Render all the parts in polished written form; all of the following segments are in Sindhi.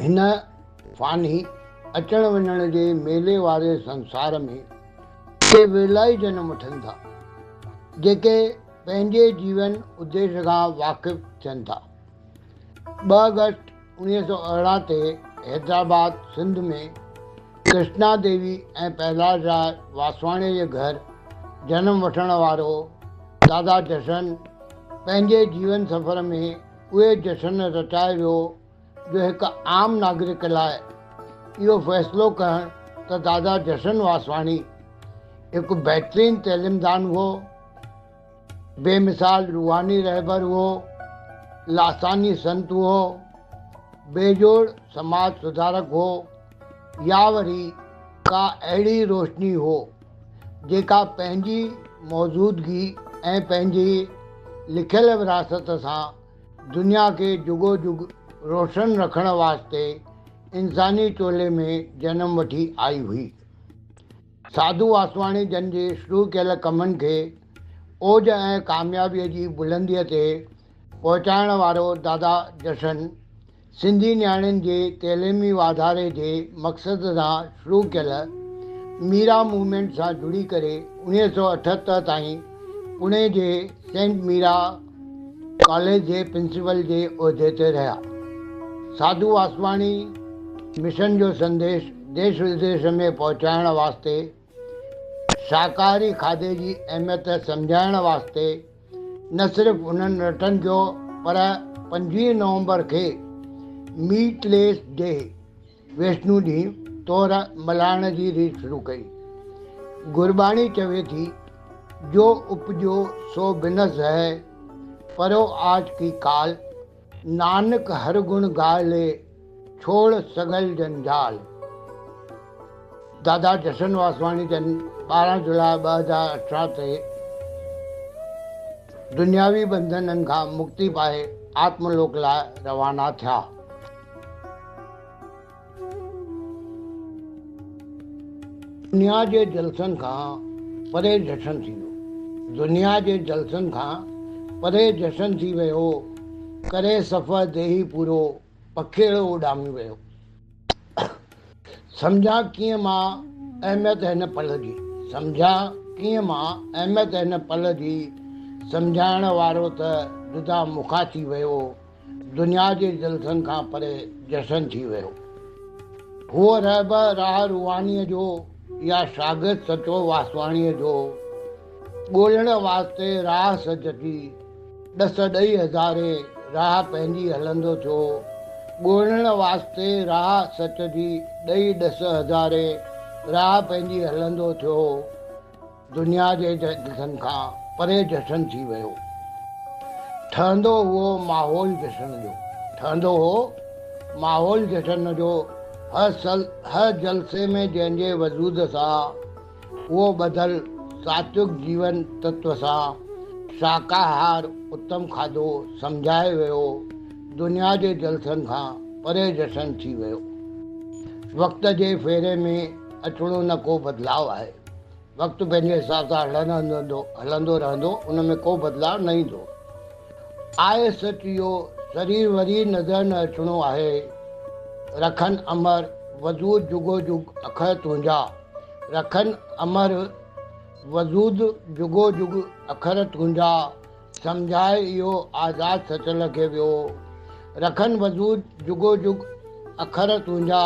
هن فاني اچڻ وڃڻ جي ميلي واري سنسار ۾ ڪي ورلا ئي جنم وٺن ٿا، جيڪي پنهنجي جيون اديش کان واقف ٿين ٿا. 2 آگسٽ 1918 تي حيدرآباد، سنڌ ۾ ڪرشنا ديوي ۽ پهلاج راء واسواڻي جي گهر جنم وٺڻ وارو دادا جشن پنهنجي جيون سفر ۾ اهي جشن رچائي ويو جو هڪ عام ناگرڪ لاء اهو فيصلو ڪرڻ ته دادا جشن واسواڻي هڪ بهترين تعليمدان هئو، بي مثال روحاني رهبر هئو، لاثاني سنت هئو، بي جوڙ سماج سڌارڪ هئو يا وري ڪا اهڙي روشني هئو جيڪا پنهنجي موجودگي ۽ پنهنجي لکيل وراثت سان دنيا کي جڳو جڳ روشن رکڻ واسطي انساني چولي ۾ جنم وٺي آئي هئي. ساڌو واسواڻي جن جي شروع ڪيل ڪمن کي اوج ۽ ڪاميابيء جي بلنديء تي پهچائڻ وارو دادا جشن سنڌي نياڻين جي تعليمي واڌاري جي مقصد سان شروع ڪيل ميرا موومينٽ سان جڙي ڪري 1978 تائين پوني جي سينٽ ميرا ڪاليج جي پرنسپل جي عهدي تي رهيا. ساڌو واسواڻي مشن جو سنديش ديش وديش ۾ پهچائڻ واسطي شاڪاهاري کاڌي جي اهميت سمجهائڻ واسطي نه صرف انهن رٽن جو پر 25 نومبر کي ميٽ ليس ڊي، ويشنو ڏينهن، طور ملهائڻ جي ريت شروع ڪئي. گرٻاڻي چوي ٿي، جو اپجيو سو بنس هي، پرو آج ڪي ڪال، نانڪ هر گڻ گاء لي، ڇوڙ سگهل جنجال. دادا جشن واسواڻي جن 12 جولاء 2018 تي دنياوي ٻنڌنن کان مڪتي پائي آتم لوڪ لاء روانا ٿيا. دنيا جي جلسن کان پري جشن ٿي ويو. دنيا جي جلسن کان پري جشن ٿي ويو. ڪري سفر ديهي پورو پکيئڙو اڏامي ويو. سمجهان ڪيئن مان اهميت هن پل جي. سمجهان ڪيئن مان اهميت هن پل جي. سمجهائڻ وارو ته جدا مون کان ٿي ويو. دنيا جي جلسن کان پري جشن ٿي ويو. هو رهبر راهه روحانيء جو يا شاگرد سچو واسواڻيء جو. ڳولڻ واسطي راهه سچ جي ڏس ڏئي هزارين راهه پنهنجي هلندو ٿيو. ڳولڻ واسطي راهه سچ جي ڏئي ڏس هزارين راهه پنهنجي هلندو ٿيو. دنيا جي جلسن کان پري جشن ٿي ويو. ٺهندو هئو ماحول جشن جو. ٺهندو هو ماحول جشن جو هر جلسي ۾ جنهن جي وجود سان اهو ٻڌل ساتوڪ جيون تتو سان شاڪاهار اتم کاڌو سمجهائي ويو، دنيا جي جلسن کان پري جشن ٿي ويو. وقت جي ڦيري ۾ اچڻو نه ڪو بدلاء آهي. وقت پنهنجي حساب سان هلندو رهندو، ان ۾ ڪو بدلاء نه ايندو. آهي سچ اهو سرير وري نظر نه اچڻو آهي. رکن امر وجود جڳو جڳ اکر تنهنجا. رکن امر وجود جڳو جڳ اکر تنهنجا. سمجهائي اهو آزاد سچل کي ويو. رکن وجود جڳو جڳ اکر تنهنجا.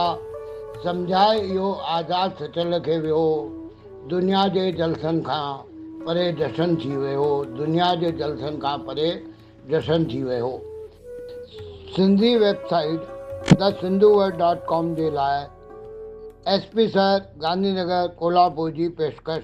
سمجهائي اهو آزاد سچل کي ويو. دنيا جي جلسن کان پري جشن ٿي ويو. دنيا جي جلسن کان پري جشن ٿي ويو. Sindhi website the Sindhu word dot com جي لاء S P sir Gandhi Nagar Kolhapur جي پيشڪش.